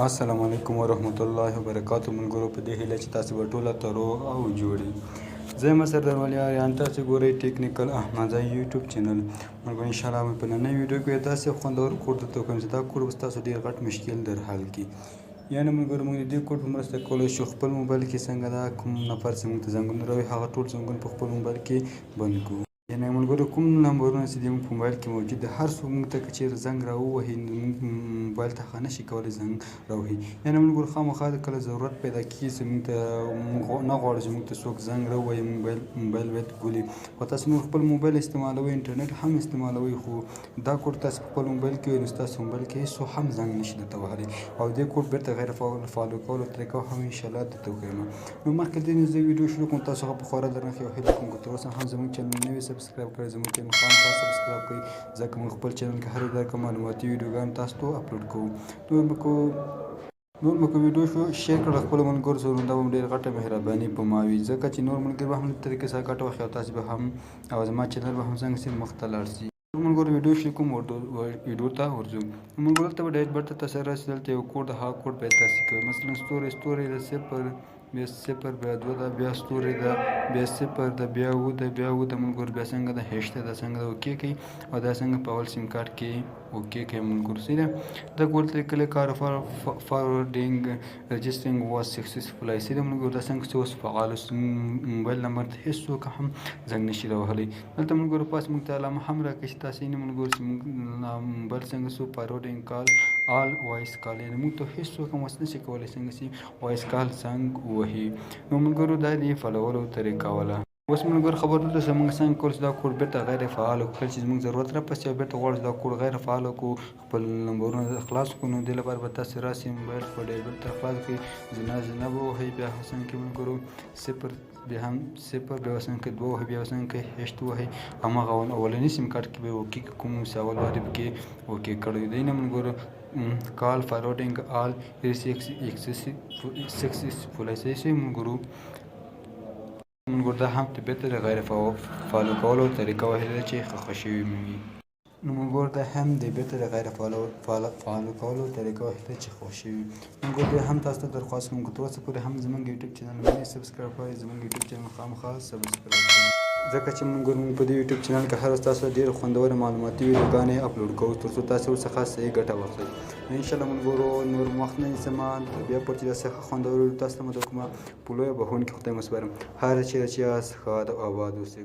السلام علیکم ورحمت الله وبرکاتو. ملګرو، په دې هیله چې تاسو به ټوله ته روغ او جوړ یئ. زه یم سردار ولي آریان، تاسو ګورئ ټیکنیکل احمدزی یوټیوب چینل. ملګرو، انشاءالله په نننۍ ویډیو کې داسې خوندور کوډ درته وښیم چې دا کوډ به ستاسو ډېر غټ مشکل در حل کړي. یعنې ملګرو، موږ د دې کوډ په مرسته کولی شو خپل موبایل کې څنګه دا کوم نفر چې موږ ته زنګونه راوي، هغه ټول زنګونه په خپل موبایل کې بند کړو. یعنې ملګرو، کوم نمبرونه چې د موږ په موبایل کې موجود دي، هر څوک موږ ته که چېرې زنګ راووهي، نو موږ موبایل ته هغه نشي کولی زنګ راوهي. یعنې ملګرو، خامخا کله ضرورت پیدا کېږي چې موږ ته نه غواړو چې موږ ته څوک زنګ راووهي، موبایل باید ګولي. خو تاسو نور خپل موبایل استعمالوئ، انټرنیټ هم استعمالوئ، خو دا کوډ تاسو په خپل موبایل کې وي، نو ستاسو موبایل کې هېڅوک هم زنګ نشي درته وهلی. او دې کوډ بېرته غیر فعال کولو طریقه هم انشاءالله درته وښیم. نو مخکې له دې نه زه ویډیو شروع کوم، تاسو په خورا درنښت یو هیله کوم، که تر اوسه هم زموږ چینل نه وي سبسکرایب کړی، زموږ چینل خامخا سبسکرایب کړئ، ځکه موږ خپل چینل کې هر ډول معلوماتي ویډیوګانې تاسو ته اپلوډ کوو. نور مو ویډیو شو شیر کړه خپلو ملګرو سره، نو دا به ډېره غټه مهرباني په ما وي، ځکه چې نور ملګري به هم له طریقې سره ګټه واخلي او تاسو به هم او زما چینل به هم څنګه سي مخته لاړ شي. ملګرو، ویډیو شروع کوم، ویډیو ته ورځو. ملګرو، دلته به ډایرکټ بټن تاسو راسي. دلته یو کوډ، هغه کوډ باید تاسو کوئ. مثلا ستوری ستوری د صفر، بیا صفر، بیا دوه ده، بیا ستوری ده، بیا صفر ده، بیا اووه ده، بیا اووه ده. ملګرو، بیا څنګه ده هیش ده، دا څنګه ده اوکې کوي او دا څنګه په اول سیم کارت کې اوکې کوي. ملګرو، صحیح ده. دا ګور ته لیکلی call forwarding registering was successful. صحیح ده ملګرو، دا څنګه چې اوس فعال موبایل نمبر ته هېڅوک هم زنګ نشي راوهلی. دلته ملګرو، پاس موږ ته علامه هم راکړي چې تاسو یې ملګرو چې موږ موبایل څنګه سو forwarding call all voice call، یعنې موږ ته هېڅوک هم اوس نشي کولی څنګه چې voice call زنګ ووهي. نو ملګرو، دا د فعالولو طریقه وله. اوس ملګرو، خبر دلته چې موږ څنګه کول چې دا کوډ بېرته غیر فعال کړو. کله چې زموږ ضرورت راپسې او بېرته غواړو چې دا کوډ غیر فعال کړو، خپل نمبرونه خلاص کړو، نو دې لپاره به تاسو راسئ، موبایل په ډېر بېرته خلاص کړئ، زینه زینه به ووهئ، بیا څنګه کې ملګرو صفر، بیا هم صفر، بیا څنګه کې دوه وهئ، بیا څنګه کې هشت وهئ، هماغه اولني سیم کارت کې به اوکې کوم چې اول وارې پکې اوکې کړی دی. نه ملګرو، call forwarding all successful. صحیح ملګرو. ملګرو، دا هم د بېرته د غیر فعال کولو طریقه وهلې چې ښه شوي وي. نو ملګرو، دا هم د بېرته د غیر فعال کولو طریقه وهلې چې خوښ شوي. ملګرو، بیا هم تاسو ته درخواست کوم، که تر اوسه پورې هم زموږ یوټیوب چینل نه وي سبسکرایب کړی، زموږ یوټیوب چینل خامخا سبسکرایب کړئ، ځکه چې موږ په دې یوټیوب چینل کې هر ورځ تاسو ډېر خوندورې معلوماتي ویډیوګانې اپلوډ کوو، تر څو تاسو ورڅخه صحیح ګټه واخلئ. انشاءالله ملګرو، نور وخت نه نیسم، بیا پورې چې داسې ښه خوندور ویډیو تاسو ته مده کوم، په لویه بښونکي خدای مو سپارم. هر چېرې چې یاست، ښاد او آباد اوسئ.